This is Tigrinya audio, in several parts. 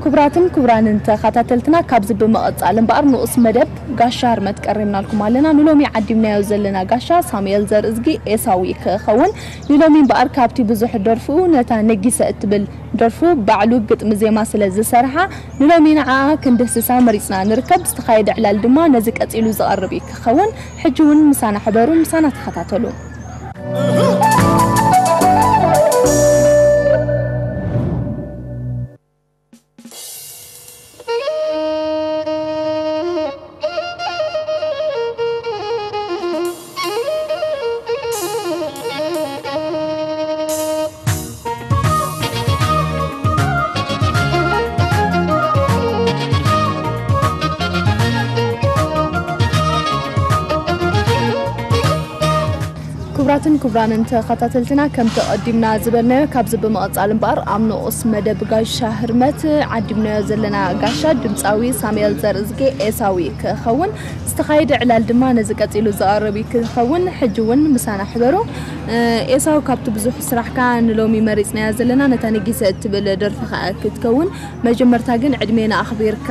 ክቡራትን ክቡራንን ተኸታተልትና፣ ካብዚ ብምቕጻል እምበኣር ንኡስ መደብ ጋሻ ህርመት ቀሪብናልኩም ኣለና። ንሎሚ ዓዲምናዮ ዘለና ጋሻ ሳሙኤል ዘርእዝጊ ኤሳዊ ክኸውን፣ ንሎሚ እምበኣር ካብቲ ብዙሕ ደርፍኡ ነታ ነጊሰ እትብል ደርፉ ባዕሉ ግጥሚ ዜማ ስለ ዝሰርሓ፣ ንሎሚ ንዓኣ ክንድህስሳ መሪጽና ንርከብ። ዝተኻየደ ዕላል ድማ ነዚ ቀጺሉ ዝቐርብ እዩ ክኸውን። ሕጂ እውን ምሳና ሕበሩ፣ ምሳና ተኸታተሉ። ክቡራትን ክቡራንን ተኸታተልትና፣ ከምቲ ቀዲምና ዝበልናዮ፣ ካብዚ ብምቕጻል እምበኣር ኣብ ንኡስ መደብ ጋሻ ህርመት ዓዲምናዮ ዘለና ጋሻ ድምጻዊ ሳሙኤል ዘርእዝጌ ኤሳዊ ክኸውን፣ ዝተኻየደ ዕላል ድማ ነዚ ቀጺሉ ዝቐርብ ክኸውን። ሕጂ እውን ምሳና ሕበሩ። እ፣ ኤሳው፣ ካብቲ ብዙሕ ስራሕካ ንሎሚ መሪጽናያ ዘለና ነታ ነጊሰ እትብል ደርፍኻ ክትከውን፣ መጀመርታ ግን ዕድሜና ኣኽቢርካ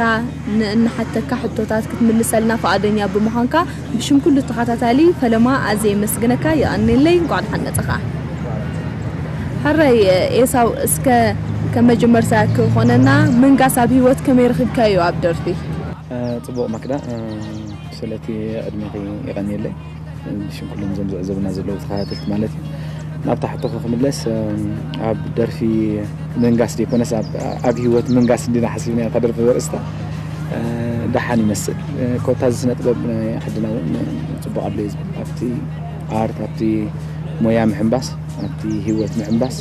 ንእንሓተካ ሕቶታት ክትምልሰልና ፍቓደኛ ብምዃንካ ብሽም ኩሉ ተኸታታሊ ፈለማ ኣዝየ የመስግነካ። የቐንየለይ። እንቋዕ ደሓን መጻኻ። ሕራይ ኤሳው፣ እስከ ከም መጀመርታ ክኾነና፣ ምንጋስ ኣብ ህይወት ከመይ ረኺብካዮ ኣብ ደርፊ? እ፣ ጽቡቕ ማክዳ፣ እ፣ ስለቲ ዕድሜኺ የቐንየለይ። ብሽም ኩሎም እዞም ዝዕዘቡና ዘለዉ ተኸታተልቲ ማለት እዩ። ናብታ ሕቶኺ ክምለስ፣ እም፣ ኣብ ደርፊ ምንጋስ ዘይኮነስ ኣብ፣ ኣብ ህይወት ምንጋስ እንዲና ሓሲብና እታ ደርፊ ዘርእስታ፣ እ፣ ደሓን ይመስል። እ፣ ኮታ እዚ ስነ ጥበብ ናይ ዓድና እውን፣ እ፣ ጽቡቕ ኣሎ እዩ ዝብል። ኣብቲ ኣርት፣ ኣብቲ ሞያ ምሕንባስ፣ ኣብቲ ህይወት ምሕንባስ፣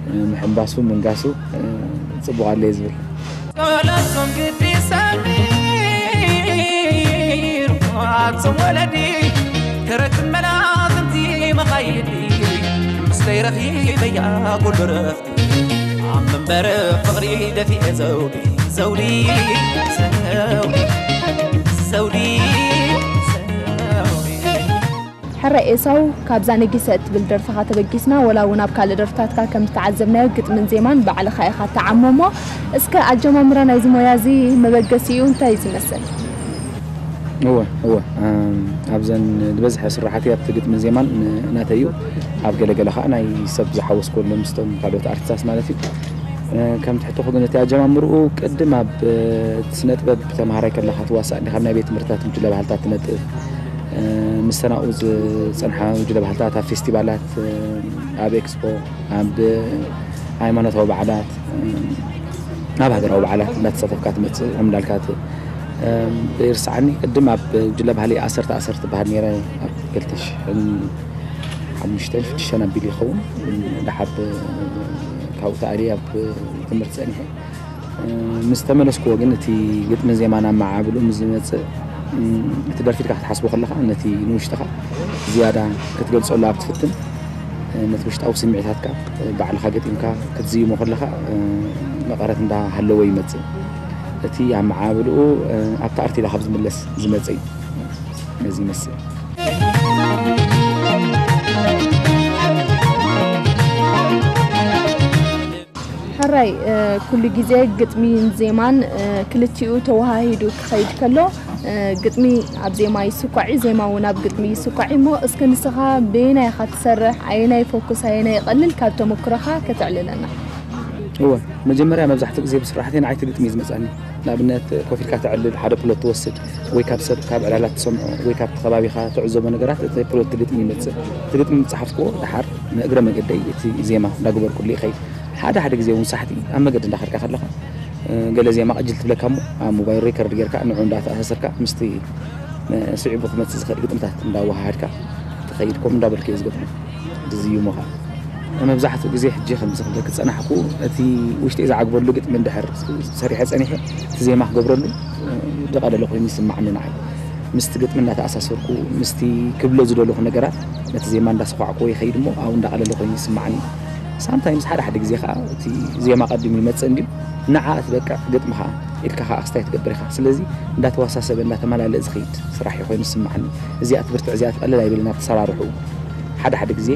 እ፣ ምሕንባሱ፣ ምንጋሱ፣ እ፣ ጽቡቕ ኣሎ እዩ ዝብል። ጸሎቶም ግዲ ሰሚር ኣቶም ወለዲ ተረት መላኽንቲ መኻይዲ ምስተይ ረኺበያ ኩሉ ረፍቲ ኣብ መንበር ፍቕሪ ደፊኤ ዘውዲ ዘውዲ ዘውዲ ዘውዲ ዘውዲ። ሕረ ኤሳው፣ ካብዛ ነጊሰ እትብል ደርፍኻ ተበጊስና፣ ወላ እውን ኣብ ካልእ ደርፍታትካ ከም ዝተዓዘብናዮ ግጥምን ዜማን ባዕልኻ ኢኻ እትዓሞ እሞ፣ እስከ ኣጀማምራ ናይዚ ሞያ እዚ መበገሲኡ እንታይ እዩ ዝመስል? እወ፣ እወ። ኣም፣ ኣብዘን ዝበዝሐ ስራሓተይ ኣብቲ ግጥምን ዜማን ን-፣ ናተይ እዩ። ኣብ ገለገለ ኸዓ ናይ ሰብ ዝሓወስኩ ኣሎ ምስቶም ካልኦት ኣርቲስታት ማለት እዩ። እ፣ ከም ትሕተኹ ግን እቲ ኣጀማምርኡ ቅድም ኣብ፣ እ፣ ስነ ጥበብ ተምሃራይ ከለኻ ትዋሳእ እንዲኻ፣ ኣብ ናይ ቤት ትምህርትታት ጉጅለ ባህልታት ትነጥፍ፣ እ፣ ምስተን ኣብኡ ዝጸንሓ ጉጅለ ባህልታት ኣብ ፌስቲቫላት፣ እ፣ ኣብ ኤክስፖ፣ ኣብ ሃይማኖታዊ በዓላት፣ እ፣ ኣብ ሃገራዊ በዓላት እንዳተሳተፍካ ትመጽእ፣ ከምኡ እንዳልካ ት-፣ እ፣ ይርስዓኒ። ቅድም ኣብ ጉጅለ ባህሊ ኣሰርተ ኣሰርተ ትበሃል ነይረ፣ ኣብ ክልተ ሽሕን ሓሙሽተን ሽዱሽተን ኣቢሉ ይኸውን። ደሓር ካብኡ ተኣልየ ኣብ ትምህርቲ ጸኒሐ። እ፣ ምስ ተመለስኩዎ ግን እቲ ግጥምን ዜማን ኣመዓብልኡ ምስ ዝመጽእ፣ እ፣ እቲ ደርፊ ኢልካ ክትሓስቦ ከለኻ ነቲ ንውሽጥኻ ዝያዳ ክትገልጸሉ ኣብ ትፍትን፣ እ፣ ነቲ ውሽጣዊ ስምዒታትካ፣ እ፣ ባዕልኻ ገጢምካ ክትዝይሞ ከለኻ፣ እ፣ መቐረት እንዳሃለወ ይመጽእ። እቲ ኣመዓብልኡ፣ እ፣ ኣብቲ ኣርት ኢላ ካብ ዝምለስ ዝመጽእ እዩ። ነዚ ይመስል። ሕራይ፣ እ፣ ኩሉ ግዜ ግጥሚን ዜማን፣ እ፣ ክልቲኡ ተወሃሂዱ ክኸይድ ከሎ፣ እ፣ ግጥሚ ኣብ ዜማ ይስኳዕ እዩ፣ ዜማ እውን ኣብ ግጥሚ ይስኳዕ እዩ። እሞ እስከ ንስኻ በየናይ ኢኻ ትሰርሕ? ኣየናይ ፎኩስ፣ ኣየናይ ይቐልል? ካብ ተመክሮኻ ከተዕልለና። እወ፣ መጀመርያ መብዛሕትኡ ግዜ ብስራሕተይ ንዓይ እቲ ግጥሚ እዩ ዝመጽኣኒ። ንኣብነት፣ ኮፍ ኢልካ ተዕልል፣ ሓደ ፕሎት ትወስድ፣ ወይ ካብ ሰብ፣ ካብ ዕላላት ትሰምዖ፣ ወይ ካብቲ ከባቢኻ ትዕዘቦ ነገራት፣ እቲ ፕሎት፣ እቲ ግጥሚ ይመጽእ። እቲ ግጥሚ ምስ ጸሓፍኩዎ፣ ደሓር ንእግረ መገደይ እቲ ዜማ እንዳገበርኩሉ ይኸይድ። ሓደ ሓደ ግዜ እውን ሳሕቲ ኣብ መገዲ እንዳኸድካ ከለኻ፣ እ፣ ገለ ዜማ ቅጅል ትብለካ እሞ፣ ኣብ ሞባይል ሪከርድ ጌርካ፣ ንዕኡ እንዳተኣሳሰርካ፣ ምስቲ፣ እ፣ ስዒቡ ክመጽእ ዝኽእል ግጥምታት እንዳወሃሃድካ ትኸይድ፣ ከምኡ እንዳበልኩ እየ ዝገጥሞ። ዝዝይሞ ኸኣ። መብዛሕትኡ ግዜ ሕጂ ከምዚ ክብለኪ ዝጸናሕኩ፣ እቲ ውሽጠይ ዝዓግበሉ ግጥሚ እንድሕር ሰሪሐ ጸኒሐ፣ እቲ ዜማ ክገብረሉ፣ እ፣ ዝቐለለ ኮይኑ ይስምዓኒ ንዓይ። ምስቲ ግጥሚ እንዳተኣሳሰርኩ፣ ምስቲ ክብሎ ዝደለኹ ነገራት፣ ነቲ ዜማ እንዳሰዃዕኩዎ ይኸይድ እሞ፣ ኣብኡ እንዳቐለለ ኮይኑ ይስምዓኒ። ሳምታይምስ ሓደ ሓደ ግዜ ኸኣ እቲ ዜማ ቀዲሙ ይመጽእ እንድዩ፣ ንዓ ትበቅዕ ግጥሚ ኸኣ ኢልካ ኸኣ ክስታይ ትገብር ኢኻ። ስለዚ እንዳተወሳሰበ፣ እንዳተመላለአ ዝኸይድ ስራሕ እዩ ኮይኑ ዝስምዓኒ። እዚኣ ትብርትዕ፣ እዚኣ ትቐልል ኣይብልን ኣብ ተሰራርሕኡ። ሓደ ሓደ ግዜ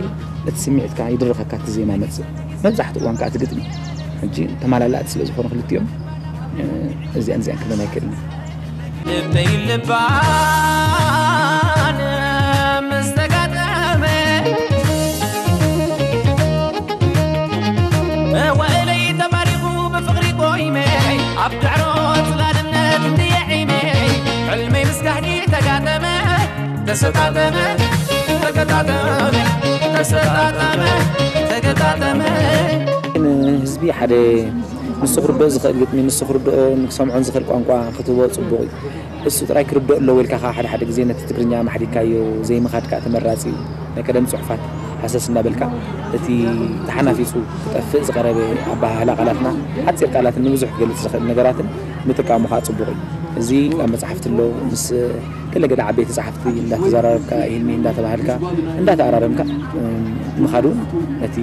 እቲ ስምዒትካ ይድርኸካ፣ እቲ ዜማ ይመጽእ። መብዛሕትኡ እዋን ከኣ እቲ ግጥሚ። ሕጂ ተመላላእቲ ስለ ዝኾኑ ክልቲኦም፣ እዚኣን እዚኣን ክብለን ኣይክእልን። ልበይ ልባን ምስ ተጋጠመ ወእለይ ተባሪኹ ብፍቕሪ ቆይመ ኣብ ድዕሮ ጽላልነት እንድየ ዒመ ሕልመይ ምስ ጋህዲ ተጋጠመ ተሰጣጠመ ተገጣጠመ ተሰጣጠመ ተገጣጠመ ንህዝቢ ሓደ ንሱ ክርድኦ ዝኽእል ግጥሚ ንሱ ክርድኦ ንክሰምዖን ዝኽእል ቋንቋ ክትህቦ ጽቡቕ እዩ። እሱ ጥራይ ክርድኦ ኣለዎ ኢልካ ከዓ ሓደ ሓደ ግዜ ነቲ ትግርኛ ኣማሕዲካዮ ዘይምኻድ ከዓ ተመራጺ እዩ። ናይ ቀደም ጽሑፋት ሃሰስ እናበልካ እቲ ተሓናፊጹ ክጠፍእ ዝቐረበ ኣበሃህላ ቃላትና ሓጺር ቃላትን ንብዙሕ ክገልጽ ዝኽእል ነገራትን ምጥቃሙ ከዓ ጽቡቕ እዩ። እዚ ኣብ መጽሓፍቲ ኣሎ ምስ ገለገለ ዓበይቲ ጸሓፍቲ እንዳተዘራረብካ ይህልሚ እንዳተባሃልካ እንዳተኣራረምካ ምኻድ እውን ነቲ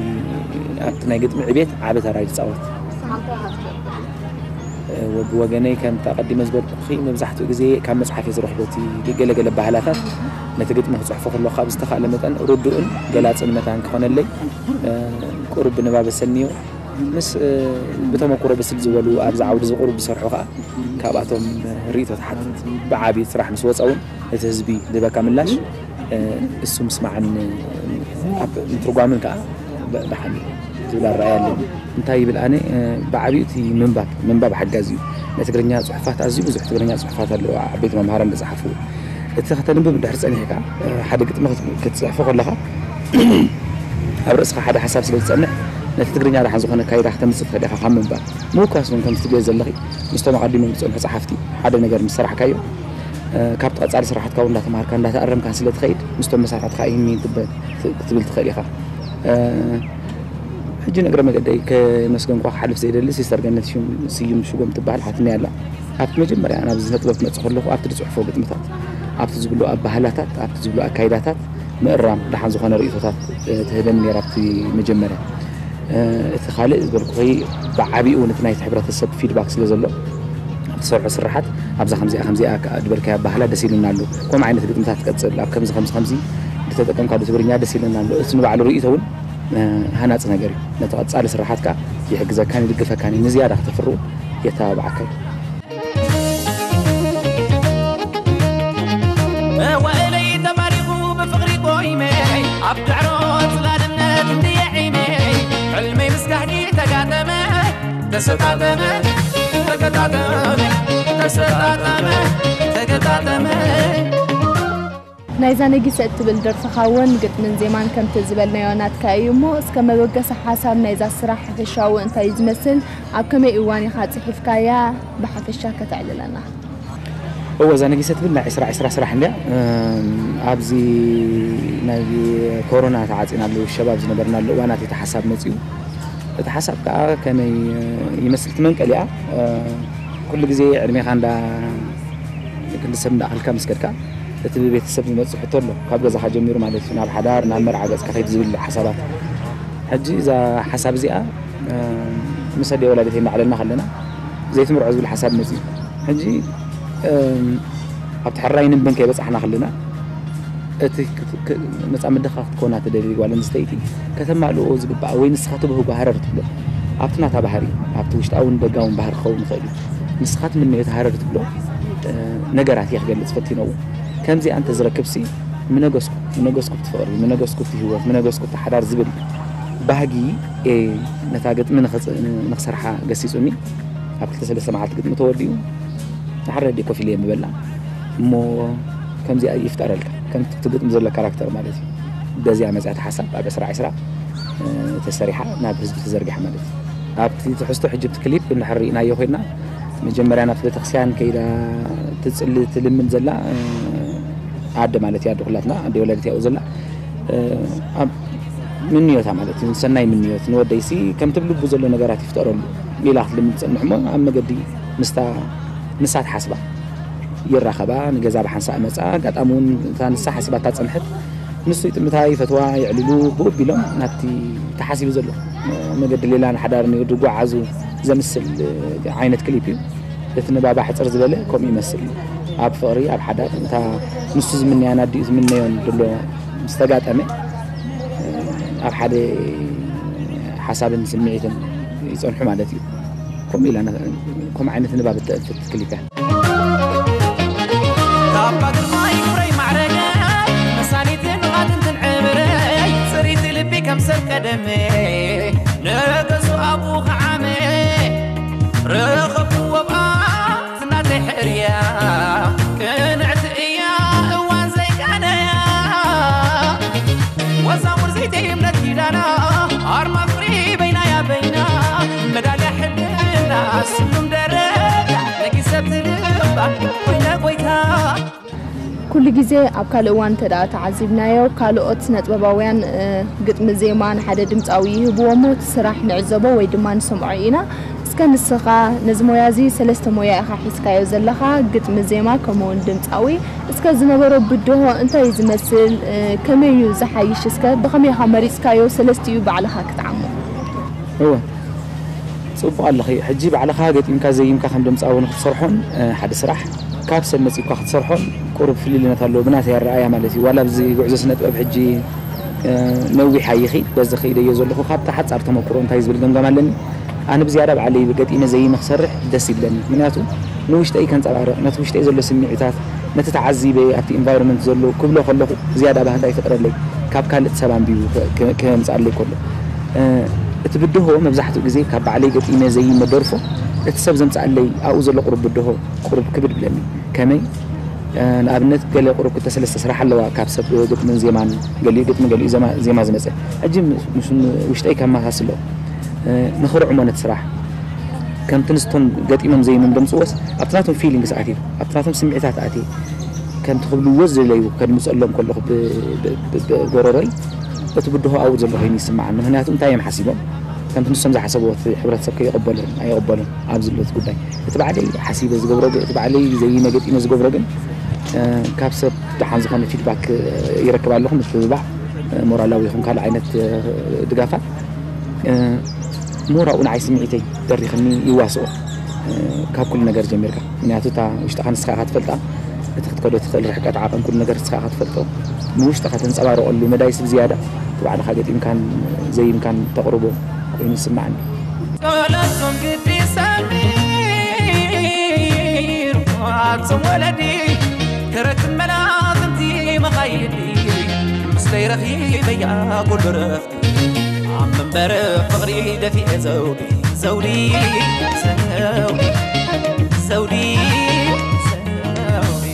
ኣብቲ ናይ ግጥሚ ዕቤት ዓቢ ተራ ይጻወት። ብወገነይ ከምቲ ኣቐዲመ ዝበልኩኺ መብዛሕትኡ ግዜ ካብ መጽሓፍ እየ ዝረኽቦ። እቲ ገለገለ ባህላታት ነቲ ግጥሚ ክጽሕፎ ከለኹ ካብ ዝተኻእለ መጠን ርዱእን ገላጽን መታን ክኾነለይ ቁሩብ ብንባብ እሰንዮ። ምስ ብተመኩሮ ብስል ዝበሉ ኣብዚ ዓውዲ እዚ ቁሩብ ዝሰርሑ ከዓ ካብኣቶም ርእይቶ ትሓትት። ብዓብዩ ስራሕ ምስ ወፀ እውን እቲ ህዝቢ ዝህበካ ምላሽ እሱ ምስማዕን ኣብ ምትርጓምን ከዓ ደሓን ዝብል ኣረኣያ ኣለኒ። እንታይ ይብል ኣነ ብዓብዩ እቲ ምንባብ ምንባብ ሓጋዚ እዩ። ናይ ትግርኛ ፅሑፋት ኣዝዩ ብዙሕ ትግርኛ ፅሑፋት ኣለዎ ዓበይቲ መምሃራን ዝፀሓፍዎ። እቲ ከተንብብ ድሕር ፀኒሕካ ሓደ ግጥሚ ክትፅሕፎ ከለካ ኣብ ርእስኻ ሓደ ሓሳብ ስለ ዝፀንሕ ነቲ ትግርኛ ደሓን ዝኾነ ኣካይዳ ክተምፅእ ትኽእል ኢኻ ካብ ምንባብ። ምውካስ እውን ከምዚ ትብልዮ ዘለኺ ምስቶም ኣቐዲሞም ዝፀንሑ ፀሓፍቲ ሓደ ነገር ምስ ሰራሕካዮ ካብቲ ቀፃሊ ስራሓትካ እውን እንዳተምሃርካ እንዳተኣረምካን ስለ ትኸይድ ምስቶም መሳርሕትኻ ይህኒ ክትብል ትኽእል ኢኻ። ሕጂ ንእግረ መገደይ ከመስገንኳ ክሓልፍ ዘይደሊ ሲስተር ገነት ስዩም ሽጎም ትበሃል ሓትኒ ኣላ። ኣብቲ መጀመርያ ናብ ዝነጥበብ ክመፅእ ከለኹ ኣብቲ ዝፅሕፎ ግጥምታት ኣብቲ ዝብሎ ኣባህላታት ኣብቲ ዝብሎ ኣካይዳታት ምእራም ደሓን ዝኾነ ርእቶታት ትህበኒ ነራ ኣብቲ መጀመርያ። እቲ ካልእ ዝበልኩኺ ብዓቢኡ ነቲ ናይቲ ሕብረተሰብ ፊድባክ ስለ ዘሎ ትሰርሖ ስራሓት ኣብዛ ከምዚኣ ከምዚኣ ዝበልካያ ኣባህላ ደስ ኢሉና ኣሎ። ከምኡ ዓይነት ግጥምታት ትቀፅል ኣብ ከምዚ ከምዚ ከምዚ ዝተጠቀምካሉ ትግርኛ ደስ ኢሉና ኣሎ። እቲ ንባዕሉ ርእይቶ እውን ሃናፂ ነገር እዩ። ነቲ ቀፃሊ ስራሓትካ ይሕግዘካን ይድግፈካን እዩ። ንዝያዳ ከተፍርኡ የተባብዓካ እዩ። ወእለይ ተባሪኹ ብፍቕሪ ቆይመ ኣብ ድዕሮ ጽላልነት እንድየ ዒመ ሕልመይ ምስ ጋህዲ ተጋጠመ ተሰጣጠመ ተገጣጠመ ተሰጣጠመ ተገጣጠመ ናይዛ ነጊሰ እትብል ደርፍኻ እውን ግጥምን ዜማን ከምቲ ዝበልናዮ ናትካ እዩ እሞ እስከ መበገሲ ሓሳብ ናይዛ ስራሕ ሓፈሻዊ እንታይ እዩ ዝመስል ኣብ ከመይ እዋን ኢኻ ጽሒፍካያ ብሓፈሻ ከተዕልለና። እወ እዛ ነጊሰ ትብል ናይ ዕስራ ዕስራ ስራሕ እንድያ። ኣብዚ ናይ ኮሮና ተዓፂና ኣለዉ ሸባብ ዝነበርናሉ እዋናት እቲ ሓሳብ መፅኡ። እቲ ሓሳብ ከዓ ከመይ ይመስል እቲ መንቀሊኣ ኩሉ ግዜ ዕድሜኻ እንዳ ክንዲ ሰብ እንዳኣኸልካ ምስ ከድካ እቲ ብቤተሰብ ዝመፅእ ሕቶ ኣሎ ካብ ገዛኻ ጀሚሩ ማለት እዩ ናብ ሓዳር ናብ መርዓ ገፅካ ከይድ ዝብል ሓሳባት። ሕጂ እዛ ሓሳብ እዚኣ ምስ ኣደ ወላዲተይ እናዕለልና ከለና ዘይትምርዖ ዝብል ሓሳብ መፅኡ። ሕጂ ኣብቲ ሕራይ ንንበን ከይበፃሕና ከለና እቲ መፃምድኻ ክትኮና ትደሊ ጓል ኣንስተይቲ ከተማልኦ ዝግባኣ ወይ ንስኻ ትብህጎ ሃረር ትብሎ ኣብቲ ናታ ባህሪ ኣብቲ ውሽጣውን ደጋውን ባህሪ ክኸውን ይኽእል እዩ። ንስኻ ትምነዮ እቲ ሃረር ትብሎ ነገራት እየ ክገልፅ ፈቲነዎ። ከምዚኣ እንተዝረክብሲ ምነገስኩ ምነገስኩ ብቲ ፍቕሪ ምነገስኩ ብቲ ህይወት ምነገስኩ ብቲ ሓዳር ዝብል ባህጊ ነታ ግጥሚ ንኽሰርሓ ገሲፁኒ። ኣብ ክልተ ሰለስተ መዓልቲ ግጥሚ ተወዲኡ ንሓረ ኣደ ኮፍ ኢለ የንብበላ እሞ ከምዚኣ ይፍጠረልካ ከምቲ ትግጥም ዘሎ ካራክተር ማለት እዩ። በዚኣ መፅኣ እቲ ሓሳብ ኣብ ዕስራ ዕስራ ተሰሪሓ ናብ ህዝቢ ተዘርጊሓ ማለት እዩ። ኣብቲ ትሕዝቶ ሕጂ ኣብቲ ክሊፕ እንድሕር ርኢናዮ ኮይንና መጀመርያ ናብቲ ቤተክርስትያን ከይዳ ትፅሊ ትልምን ዘላ ኣደ ማለት እያ ኣደ ኩላትና ኣደ ወላዲት ያኡ ዘላ ምንዮታ ማለት እዩ ሰናይ ምንዮት ንወደይሲ ከምቲ ብልቡ ዘሎ ነገራት ይፍጠረሉ ኢላ ክትልምን ትፀንሕ እሞ ኣብ መገዲ ምስታ ንሳ ትሓስባ ይራኸባ ንገዛ ብሓንሳእ መፃ ኣጋጣሚ እውን እታ ንሳ ሓሲባታ ፀንሐት ንሱ ይጥምታ ይፈትዋ የዕልሉ ብኡ ቢሎም ናብቲ ተሓሲቡ ዘሎ መገዲ ሌላ ንሓዳር ንግዲ ጓዓዙ ዘምስል ዓይነት ክሊፕ እዩ። እቲ ንባባ ሕፅር ዝበለ ከምኡ ይመስል እዩ። ኣብ ፍቕሪ ኣብ ሓዳር እታ ንሱ ዝምነያን ኣዲኡ ዝምነዮን ዘሎ ምስ ተጋጠመ ኣብ ሓደ ሓሳብን ስምዒትን ይፀንሑ ማለት እዩ። ከምኡ ኢላ ከምኡ ዓይነት ንባብ እተእንፍት ክሊፕ እያ። ካባ ግርማይ ክብረይ ማዕረገይ፣ መሳኒትን ቓድንትን ዕምረይ፣ ጽሪት ልቢ ከም ሰብ ቀደመ፣ ነገሱ ኣብኡ ኸዓመ፣ ረኸብኩዎ ብኣ ዝናተይ ሕርያ፣ ቅንዕቲ እያ እዋን ዘይቃነያ። ወዛ ሙርዘይተይ እምነት ኪዳና፣ ኣርማ ፍቕሪ በይናያ በይና፣ መዳልያ ሕልና ስሉም ደረጃ፣ ነጊሰ ትልባ ኮይነ ጎይታ። ኩሉ ግዜ ኣብ ካልእ እዋን እንተ ደኣ ተዓዚብናዮ፣ ካልኦት ስነጥበባውያን፣ እ፣ ግጥሚ ዜማ ንሓደ ድምጻዊ ይህብዎ እሞ፣ እቲ ስራሕ ንዕዘቦ ወይ ድማ ንሰምዖ ኢና። እስከ ንስኻ ነዚ ሞያ እዚ ሰለስተ ሞያ ኢኻ ሒዝካዮ ዘለኻ፣ ግጥሚ ዜማ፣ ከምኡ እውን ድምጻዊ። እስከ ዝነበሮ ብድሆ እንታይ እዩ ዝመስል? እ፣ ከመይ እዩ ዝሓይሽ? እስከ ብኸመይ ኢኻ መሪጽካዮ ሰለስቲኡ ባዕልኻ ክትዓሞ? እወ፣ ጽቡቕ ኣለኺ። ሕጂ ባዕልኻ ገጢምካ ዘይምካ ከም ድምጻዊ ንክትሰርሖን፣ እ፣ ሓደ ስራሕ ካብ ሰብ መጺእኳ ክትሰርሖን ቁሩብ ፍልልነት ኣለዎ፣ ብናተይ ኣረኣእያ ማለት እዩ። ዋላ ኣብዚ ጉዕዞ ስነ ጥበብ ሕጂ፣ እ፣ ነዊሕ ኣይኺድ፣ በዚ ኸይደዮ ዘለኹ ካብታ ሓጻር ተመኩሮ እንታይ ዝብል ገምጋም ኣለኒ? ኣነ ብዝያዳ ባዕለይ ገጢመ ዘይመ ክሰርሕ ደስ ይብለኒ። ምኽንያቱ ንውሽጠይ ከንጸባርቕ፣ ነቲ ውሽጠይ ዘሎ ስምዒታት፣ ነቲ ተዓዚበ ኣብቲ ኢንቫይሮንመንት ዘሎ ክብሎ ከለኹ ዝያዳ ባህታ ይፈጥረለይ፣ ካብ ካልእ ሰብ ኣንቢቡ ከ-፣ ከ-፣ ከምጽኣለይ ከሎ። እ፣ እቲ ብድሆ መብዛሕትኡ ግዜ ካብ ባዕለይ ገጢመ ዘይመ ደርፎ እቲ ሰብ ዘምጽኣለይ ኣብኡ ዘሎ ቁሩብ ብድሆ ቁሩብ ክብድ ብለኒ። ከመይ? እ፣ ንኣብነት ገለ ቁሩብ ክልተ ሰለስተ ስራሕ ኣለዋ ካብ ሰብ ግጥምን ዜማን፣ ገሊኡ ግጥሚ ገሊኡ ዘማ-፣ ዜማ ዝመጸ። ሕጂ ምስ፣ ምስ ውሽጠይ ከመሳስሎ፣ እ፣ ንኽርዕሞ ነቲ ስራሕ ከምቲ ንስቶም ገጢሞም ዘይሞም ደምጽዎስ ኣብቲ ናቶም ፊሊንግስ ኣትዩ፣ ኣብቲ ናቶም ስምዒታት ኣትዩ፣ ከምቲ ክብልዎ ዝደለዩ ከድምጸሎም ከለኹ ብ-፣ ብ-፣ ብ-፣ ብጎረሮይ እቲ ብድሆ ኣብኡ ዘሎ ኮይኑ ይስምዓኒ። ምኽንያቱ እንታይ እዮም ሓሲቦም? ከምቲ ንሶም ዝሓሰብዎ እቲ ሕብረተሰብ ከይቕበሎ ኣይቕበሎን ኣብዚ ዘሎ እቲ ጉዳይ። እቲ ባዕለይ ሓሲበ ዝገብሮ ግን፣ እቲ ባዕለይ ዘይመ ገጢመ ዝገብሮ ግን፣ እ፣ ካብ ሰብ ደሓን ዝኾነ ፊድባክ ይረክብ ኣለኹ። ምትብባዕ፣ እ፣ ሞራላዊ ይኹን ካልእ ዓይነት፣ እ፣ ድጋፋት፣ እ፣ ሞር ኣብኡ ንዓይ ስምዒተይ ደሪኽኒ ይዋስኦ፣ እ፣ ካብ ኩሉ ነገር ጀሚርካ። ምኽንያቱ እታ ውሽጥኻ ንስኻ ኢኻ ትፈልጣ፣ እቲ ክትከዶ ትኽእል ርሕቀት ዓቐን ኩሉ ነገር ንስኻ ኢኻ ትፈልጦ። ንውሽጥኻ ተንጸባርቐሉ መዳይስ ብዝያዳ እቲ ባዕልኻ ገጢምካን ዘይምካን ተቕርቦ ኮይኑ ይስምዓኒ። ጸሎቶም ግዲ ሰሚሩ ኣቶም ወለዲ ክረክብ መላኽንቲ መኻይዲ፣ ምስተይ ረኺበያ ኩሉ ረፍቲ፣ ኣብ መንበር ፍቕሪ ደፊኤ ዘውዲ፣ ዘውዲ፣ ዘውዲ፣ ዘውዲ፣ ዘውዲ።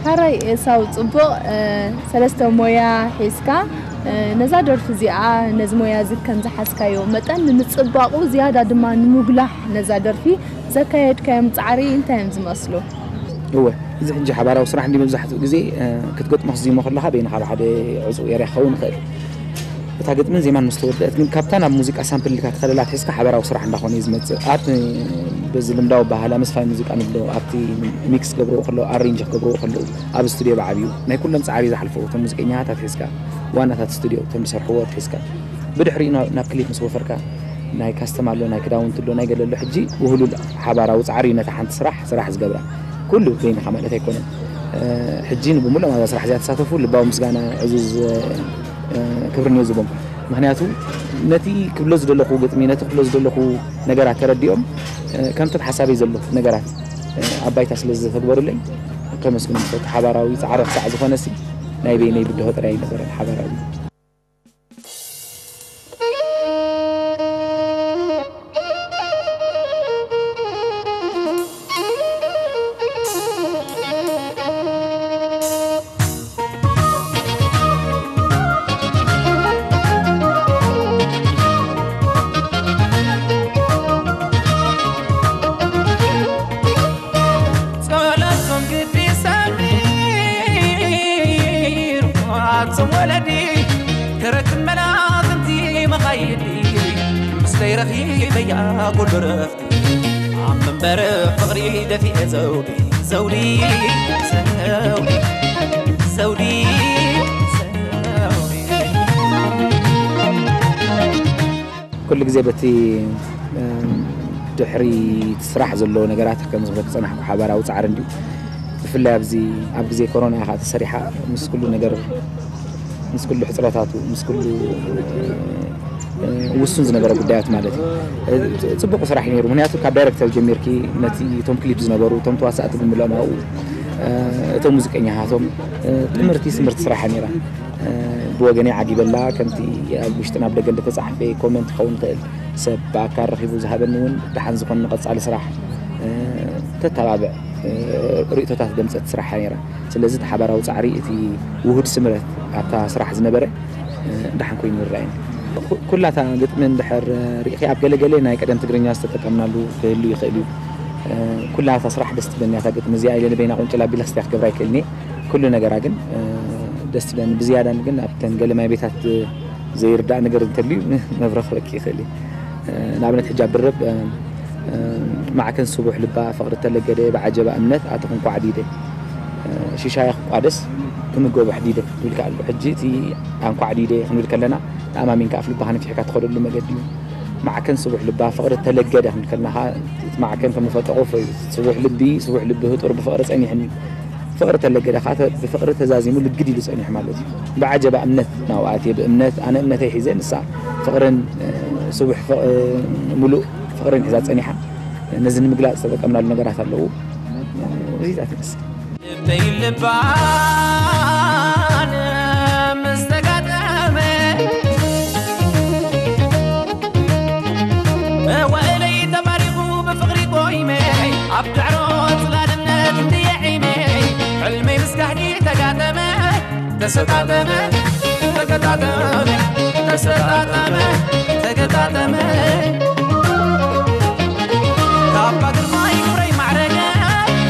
ሓራይ ኤሳው፣ ጽቡቕ፣ እ፣ ሰለስተ ሞያ ሒዝካ፣ እ፣ ነዛ ደርፊ እዚኣ፣ ነዚ ሞያ እዚ ከም ዝሓዝካዮ መጠን፣ ንምጽባቑ ዝያዳ ድማ ንምጉላሕ ነዛ ደርፊ ዘካየድካዮም ጻዕሪ እንታይ እዮም ዝመስሉ? እወ፣ እዚ ሕጂ ሓባራዊ ስራሕ እንዲ መብዛሕትኡ ግዜ፣ እ፣ ክትገጥሞ ክትዝይሞ ከለኻ በይንኻ ኣብ ሓደ ዕጹው ኤርያ ክኸውን ይኽእል። እታ ግጥምን ዜማን ምስ ተወደአት ግን ካብታ ናብ ሙዚቃ ሳምፕል ኢልካ ትኸደላ ኣትሒዝካ ሓባራዊ ስራሕ እንዳኾነ እዩ ዝመጽእ። ኣርት በዚ ልምዳዊ ኣበሃህላ ምስፋይ ሙዚቃ ንብሎ፣ ኣብቲ ሚክስ ክገብርዎ ከለዉ፣ ኣሬንጅ ክገብርዎ ከለዉ፣ ኣብ ስቱድዮ ብዓብዩ ናይ ኩሎም ጻዕሪ ዝሓልፈው፣ እቶም ሙዚቀኛታት ኣትሒዝካ፣ ዋናታት ስቱድዮ፣ እቶም ዝሰርሕዎ ኣትሒዝካ፣ ብድሕሪኡ ናብ፣ ናብ ክሊፕ ምስ ወፈርካ፣ ናይ ካስተም ኣሎ፣ ናይ ክዳውንቲ ኣሎ፣ ናይ ገለ ኣሎ። ሕጂ ውህሉል ሓባራዊ ጻዕሪ እዩ ነታ ሓንቲ ስራሕ፣ ስራሕ ዝገብራ። ኩሉ በይንኻ ማለት ኣይኮነን። እ፣ ሕጂ ንብምሉኦም ኣብዛ ስራሕ እዚኣ ተሳተፉ ልባዊ ምስጋና ዕዙዝ፣ እ፣ ክብሪ እኒኦዝቦም። ምኽንያቱ ነቲ ክብሎ ዝደለኹ ግጥሚ፣ ነቲ ክብሎ ዝደለኹ ነገራት ተረዲኦም፣ እ፣ ከምቲ ኣብ ሓሳበይ ዘሎ ነገራት፣ እ፣ ኣብ ባይታ ስለ ዝተግበሩለይ ከመስግኖም እፈቱ። ሓባራዊ ጻዕሪ ክሳዕ ዝኾነሲ ናይ በይነይ ብድሆ ጥራይ ኣይነበረን፣ ሓባራዊ። ጸሎቶም ግዲ ሰሚሩ ኣቶም ወለዲ ክረክብ መላኽንቲ መኻይዲ፣ ምስተይ ረኺበያ ኩሉ ረፍቲ፣ ኣብ መንበር ፍቕሪ ደፊኤ ዘውዲ፣ ዘውዲ፣ ዘውዲ፣ ዘውዲ፣ ዘውዲ። ኩሉ ግዜ በቲ፣ እ፣ ድሕሪ እቲ ስራሕ ዘለዎ ነገራት ከም ዝብለካ ዝጸናሕኩ ሓባራዊ ጻዕሪ እንድዩ። ብፍላይ ኣብዚ ኣብ ግዜ ኮሮና እያ ከኣ ተሰሪሓ፣ ምስ ኩሉ ነገር፣ ምስ ኩሉ ሕጽረታቱ፣ ምስ ኩሉ፣ እ፣ ውሱን ዝነበረ ጉዳያት ማለት እዩ። ጽቡቕ ስራሕ እዩ ነይሩ። ምክንያቱ ካብ ዳይሬክተር ጀሚርኪ ነቲ፣ እቶም ክሊፕ ዝነበሩ፣ እቶም ተዋሳእቲ ብምልኦም ኣብኡ፣ እቶም ሙዚቀኛታቶም፣ ትምህርቲ፣ ትምህርቲ ስራሕ ነይራ። ብወገነይ ዓጊበላ፣ ከምቲ ኣብ ውሽጥን ኣብ ደገን ዝተጻሕፈ ኮመንት ክኸውን ይኽእል፣ ሰብ ብኣካል ረኺቡ ዝሃበኒ እውን ደሓን ዝኾነ ንቐጻሊ ስራሕ ተተባብዕ ርእቶታት ዘምጸት ስራሕ ነይራ። ስለዚ እቲ ሓባራዊ ጻዕሪ፣ እቲ ውሁድ ስምረት ኣብታ ስራሕ ዝነበረ ደሓን ኮይኑ ይረኣየኒ። ኩ-፣ ኩላታ ግጥሚ እንድሕር ርኢኺ፣ ኣብ ገለገለ ናይ ቀደም ትግርኛ ዝተጠቀምናሉ ክህሉ ይኽእል እዩ። ኩላታ ስራሕ ደስ ትብለኒ እያ እታ ግጥሚ እዚኣ፣ ኢለ ንበይና ቁንጭል ኣቢለ ክስትያ ክገብራ ኣይክእልን እየ። ኩሉ ነገራ ግን ደስ ትብለኒ። ብዝያዳ ግን ኣብተን ገለ ማይ ቤታት ዘይርዳእ ነገር እንተልዩ መብረኽ ክበኪ ይኽእል እዩ። ንኣብነት ሕጂ ኣብ ድርብ፣ ማዕከን ስቡሕ ልባ ፍቕሪ ተለገደ ብዓጀባ እምነት ኣተኹ እንኳዕ ዲደ፣ ሽሻያ ክቋደስ ክምገቡ ሕዲደ ይብል ኣሎ። ሕጂ እቲ ኣንኳዕ ዲደ ክንብል ከለና ተኣማሚንካ ኣፍ ልባኻ ነፊሕካ ትኸደሉ መገዲ እዩ። ማዕከን ስቡሕ ልባ ፍቕሪ ተለገደ ክንብል ከለና ኸዓ እቲ ማዕከን ከም ንፈልጦ ቁፍ እዩ። ስቡሕ ልቢ፣ ስቡሕ ልቢ ህጡር ብፍቕሪ ጸኒሕኒ። ፍቕሪ ተለገደ ኸዓ ተ-፣ ብፍቕሪ ተዛዚሙ ልግድ ኢሉ ጸኒሑ ማለት እዩ። ብዓጀባ እምነት ናብኣ ኣትየ፣ ብእምነት ኣነ እምነተይ ሒዘ፣ ንሳ ፍቕርን፣ እ፣ ስቡሕ ፍቕ-፣ እ፣ ምሉእ ፍቕርን ሒዛ ጸኒሓ። ነዚ ንምግላጽ ዝተጠቀምናሉ ነገራት ኣለዉ። እዚታት ይመስል። ልበይ ልባን ምስ ተጋጠመ፣ መዋእለይ ተባሪኹ ብፍቕሪ ቆይመ፣ ኣብ ዳዕሮ ጽላል እምነት እንድየ ዒመ፣ ሕልመይ ምስ ጋህዲ ተጋጠመ፣ ተሰጣጠመ፣ ተገጣጠመ፣ ተሰጣጠመ፣ ተገጣጠመ። ካባ ግርማይ ክብረይ ማዕረገ፣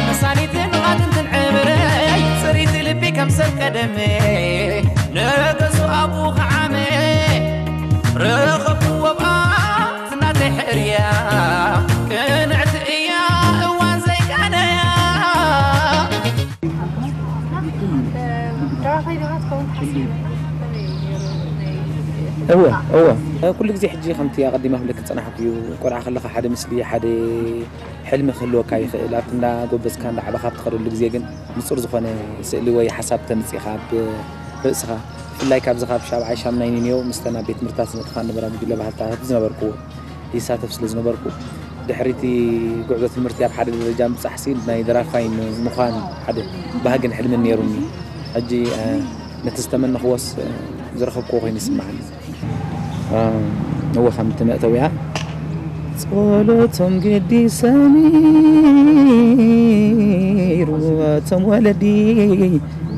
መሳኒትን ኣጥንትን ዕምረይ፣ ጽሪት ልቢ ከም ሰብ ቀደመ፣ ነገሱ ኣብኡ ኸዓመ፣ ረኸብኩዎ ብኣ እናተይ ሕርያ፣ ቅንዕቲ እያ እዋን ዘይቃነያ። እወ፣ እወ። ኩሉ ግዜ ሕጂ ከምቲ ኣቐዲመ ክብለኪ ዝጸናሕኩ እዩ። ቆልዓ ከለኻ ሓደ ምስሊ፣ ሓደ ሕልሚ ክህልወካ ይኽእል። ኣብቲ እንዳጎበዝካ እንዳዓበኻ ኣብ ትኸደሉ ግዜ ግን ንጹር ዝኾነ ስእሊ ወይ ሓሳብ ተምጽእ ኢኻ ኣብ ርእስኻ። ብፍላይ ካብዚ ካብ ሻብዓይ ሻምናይ ኒኒዮ ምስተን ኣብ ቤት ትምህርትታት ዝመጥኻ ዝነበራ ጉጅለ ባህልታት ዝነበርኩዎ ይሳተፍ ስለ ዝነበርኩ፣ ድሕሪ እቲ ጉዕዞ ትምህርቲ ኣብ ሓደ ደረጃ ምብጻሕሲ ናይ ደራፋይ ም-፣ ምዃን ሓደ ባህግን ሕልምን ነይሩኒ። ሕጂ፣ እ፣ ነቲ ዝተመነኽዎስ፣ እ፣ ዝረኸብክዎ ኮይኑ ይስምዓኒ። እ፣ እወ፣ ከምቲ መእተዊኣ ጸሎቶም ግዲ ሰሚሩ፣ እቶም ወለዲ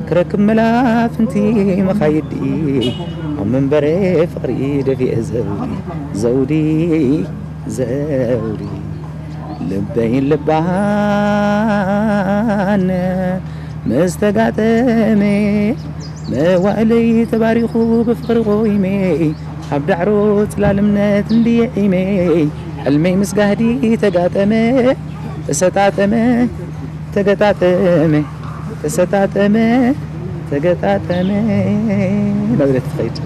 ክረክብ መላፍንቲ መኻይዲ፣ ኣብ መንበረ ፍቕሪ ደፊአ ዘውዲ፣ ዘውዲ፣ ዘውዲ። ልበይን ልባን ምስ ተጋጠመ፣ መዋእለይ ተባሪኹ ብፍቕሪ ቆይመ፣ ኣብ ዳዕሮ ጽላል እምነት እንድየ ዒመ፣ ሕልመይ ምስ ጋህዲ ተጋጠመ፣ ተሰጣጠመ፣ ተገጣጠመ፣ ተሰጣጠመ፣ ተገጣጠመ፣ እናበለት ትኸይድ።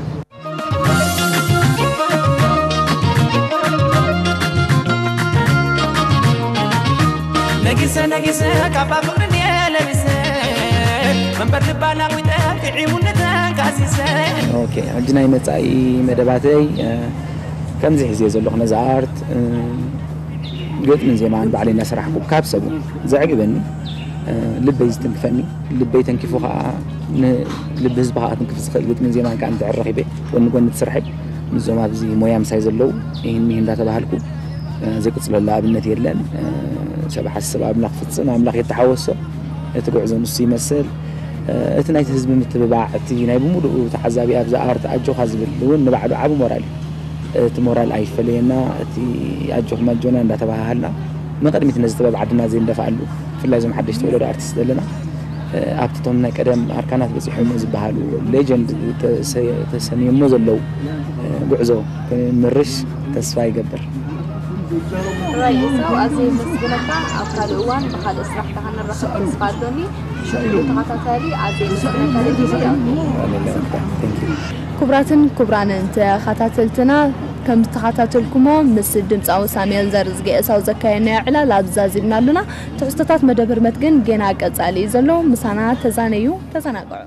ነጊሰ ነጊሰ ካባ ፍቕሪ እንድየ ለቢሰ፣ መንበር ልባ ላቒጠ ጥዒሙኒ ተንካሲሰ። ኦኬ፣ ሕጂ ናይ መጻኢ መደባተይ፣ እ፣ ከምዚ ሒዘ ዘለኹ ነዛ ኣርት፣ እ፣ ግጥምን ዜማን ባዕለይ እናሰራሕኩ ካብ ሰብ እውን ዘዕግበኒ፣ እ፣ ልበይ ዝትንክፈኒ፣ ልበይ ተንኪፉ ኸዓ ንልቢ ህዝቢ ኸዓ ክትንክፍ ዝኽእል ግጥምን ዜማን ከኣ እንድሕር ረኺበ፣ ጎኒ ጎኒ እቲ ስርሐይ ምስዞም ኣብዚ ሞያ ምሳይ ዘለዉ ይህን ሚህን እንዳተባሃልኩ፣ እ፣ ዘይቅጽለሉ ኣብነት የለን። እ፣ ሰብ ሓስብ ኣምላኽ ፍጽም ኣምላኽ የተሓወሶ። እቲ ጉዕዞ ንሱ ይመስል። እ፣ እቲ ናይቲ ህዝቢ ምትብባዕ፣ እቲ ናይ ብምሉኡ ተዓዛቢ ኣብዛ ኣርት ኣጆኻ ዝብል እውን ንባዕሉ ዓቢ ሞራል እዩ። እቲ ሞራል ኣይፈለየና፣ እቲ ኣጆኹም ኣጆና እንዳተባሃሃልና ንቕድሚት ነዚ ጥበብ ዓድና ዘይንደፍኣሉ፣ ብፍላይ እዞም ሓደሽቲ ወለዶ ኣርቲስት ዘለና፣ እ፣ ኣብቲ እቶም ናይ ቀደም ኣርካናት በጺሖሞ ዝበሃሉ ሌጀንድ ተሰ-፣ ተሰንዮሞ ዘለዉ፣ እ፣ ጉዕዞ ክንምርሽ ተስፋ ይገብር። ራይ ኤሳው፣ ኣዝየ የመስግነካ። ኣብ ካልእ እዋን ብኻልእ ስራሕካ ክንራኸብ ተስፋ ኣሎኒ። ንኹሉ ተኸታታሊ ኣዝየ የመስግነካ። Thank you። ክቡራትን ክቡራንን ተኸታተልትና፣ ከም ዝተኸታተልኩሞ ምስ ድምፃዊ ሳሙኤል ዘርዝጊ ኤሳው ዘካየድናዮ ዕላል ኣብዚ ዛዚምና ኣሉና። ትሕዝቶታት መደብ ህርመት ግን ጌና ቀጻሊ እዩ ዘሎ። ምሳና ተዛነዩ፣ ተዘናግዑ።